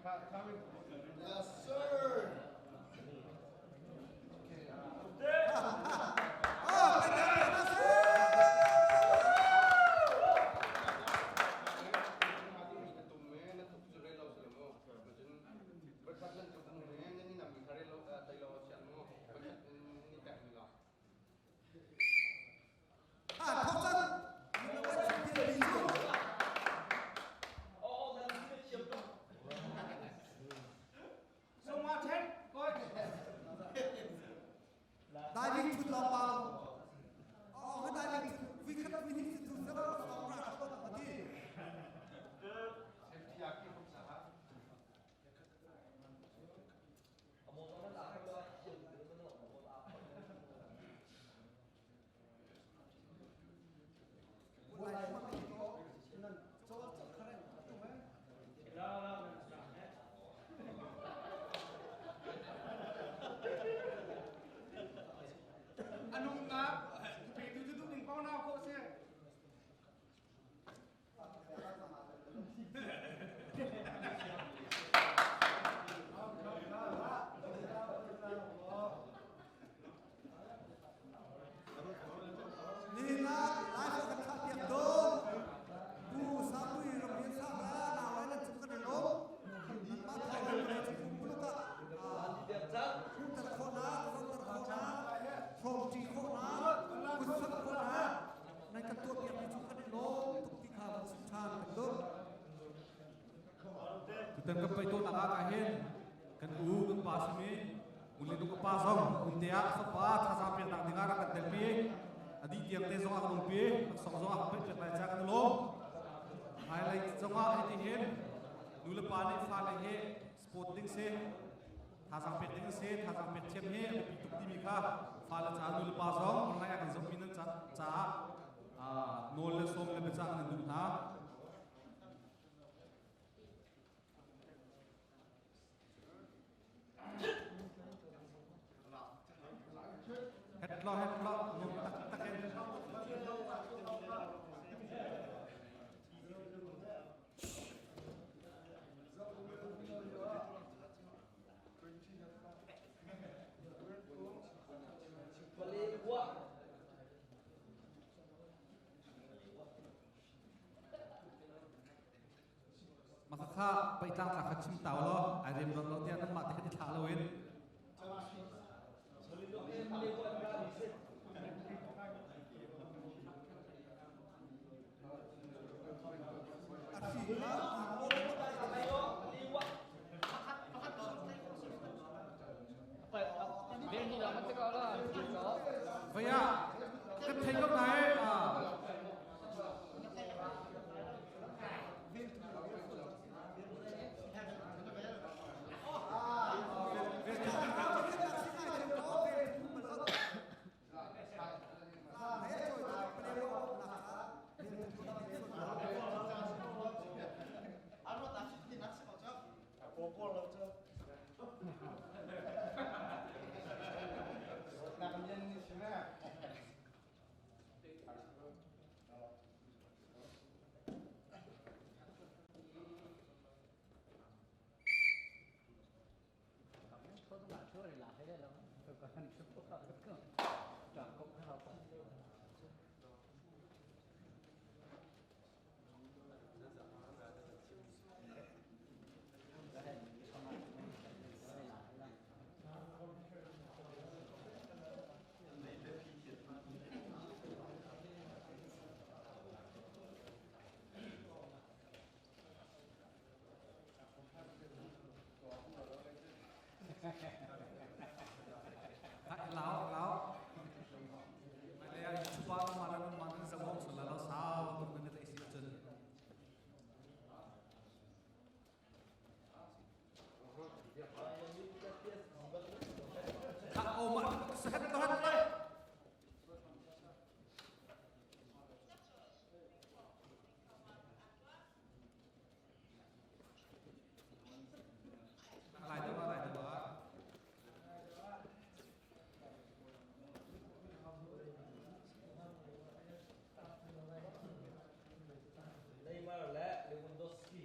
Yes, sir. Diving thut lo pau. Oh, diving thut vi khat vi ni thu sa ba song ra ko ta ti. Anungnak petu cu duh ning pau nau khawh si. Nihin ah Lai kan thlah piak dawm. Pu Sapui Ramrian sa la nau lai nan cung kan i lawm. Nanmah thawng in vawlei cung pumuluk ah hmuhter khawhnak, zorter khawhnak, hrawmṭi khawhnak, kutsamh khawhnak nan kan tuahpiakmi cung kan i lawm tuk ti kha van chim ṭhan kan duh. Tutan kan paih tawnnak ah hin kan u kan pa simi Ule nu ka pa zong unte ah fapa thazaang peknak ding ah rak kan telpi. A dih tiang te zong ah kan umpi. Laksawng zong ah kan paih piak lai ca kan lawm. Hmailei zong ah hiti hin nu le pa nih fale hi sport ding si, thazaang pek ding si, thazaang pek thiam hi a biapi tuk timi kha fale ca nu le pa zong online ah kan zohmi nan caah nawl le sawm le biacah nan duh hna. Het lo het lo nung taktak in. Makakha paitlang tla kha chim tau law ai rem don lo tiah nanmah te kha ti thlah loin. Vaya, kan thei ko nai. Lau lau. Malay chupa malan malan zawong sulalo sao tuk na nita isi chun. Kha o ma sahat lo hat lai. Lai deuh ah, lai deuh ah. Neymar le Lewandowski.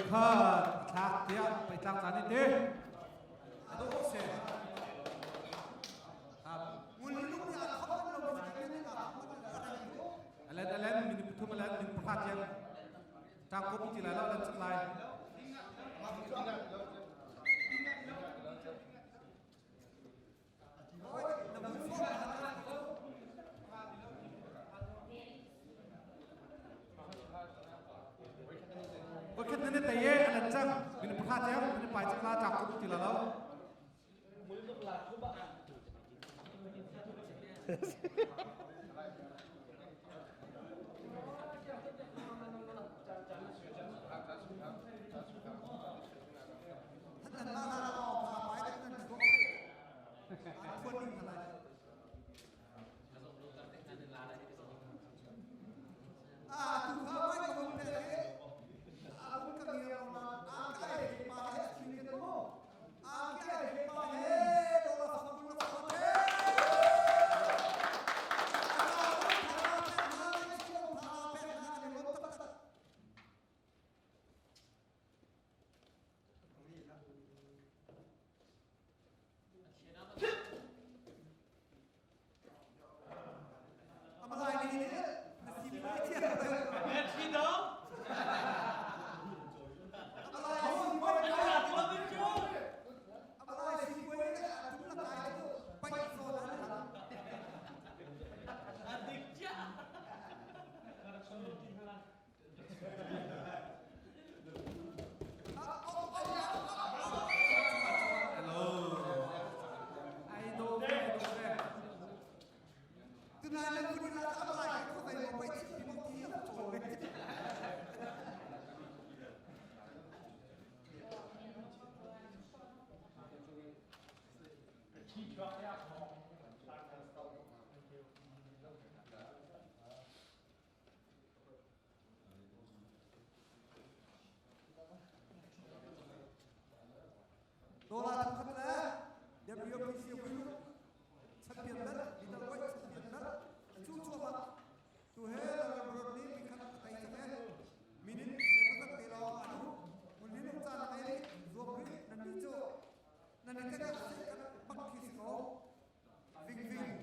Voikhat thlak tiah peitlang caan i te. A dawh se. Alen alen min pathum alen min pakhat tiang tang ko ti lai lo alen cak lai. Voikhat nan tei e alan cang min pakhat tiang min pai cak la tang ko ti la lo. Dollar thongkhat le WPC Wilu champion belt middleweight champion belt cu cuahmah tu he Lalram nih mikhat a tei cang e minute zeimawzat te lawng a duh Munlin caan a ngei zuam rih nan nih cu nan i tek ah kan bak khi si ko ving ving.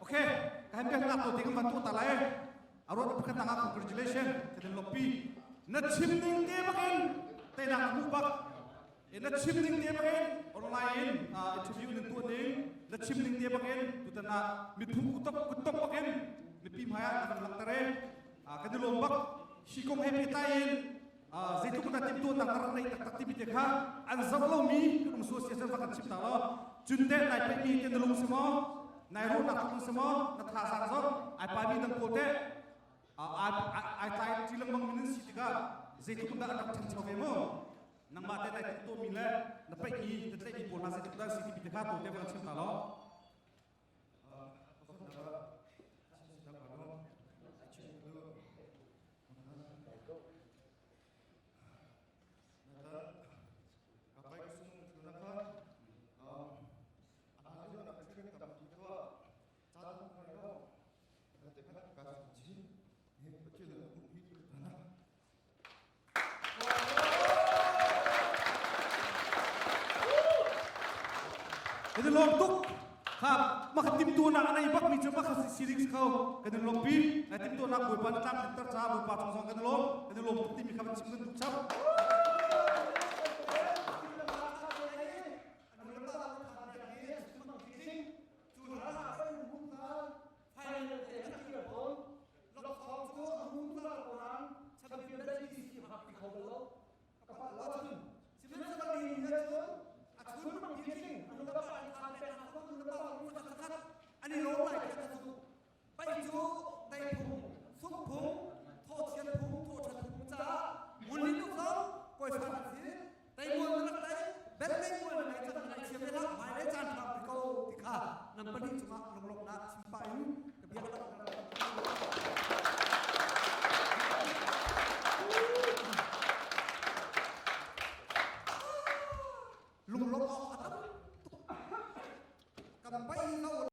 Okay, kan biak nak to ting van tu ta lai. Aron pakhat nak congratulation kan lopi. Na chim ning te bakin te nak mu bak. E na chim ning te bakin online in interview nin tu ning na chim ning te bakin tutana mithum kutok kutok bakin mipi hmaya na kan laktare. Kan lom bak hi kong he pe tai in zeitluk na timtu nak rak nei taktak timi te kha an zoh lomi kan um sual sia va kan chim ta lo cun te nai pe mi te na lung si maw nai ro nak lung si maw na tha sang zo ai pa mi dang pawl te ai tlai ti lengmang min si tikah zeitluk dah rak ṭhancho ve mu nangmah te nai to mi le na peih mi na tlaih mi pawl hna zeitluk dah si timi te kha to te va kan chim ta lo. Kan i lawm tuk. Kha maka timtuahnak a nei bakmi cu maka sirik ko kan i lawmpi. Nai timtuahnak Bawipa na tlamtlinter caah Bawipa cung zong kan i lawm. Kan i lawm tuk timi kha van chim kan duh chap. mah zakhat zakhat an i lawm lai tiah ka zumh. Paih cu teiphung, sungphung.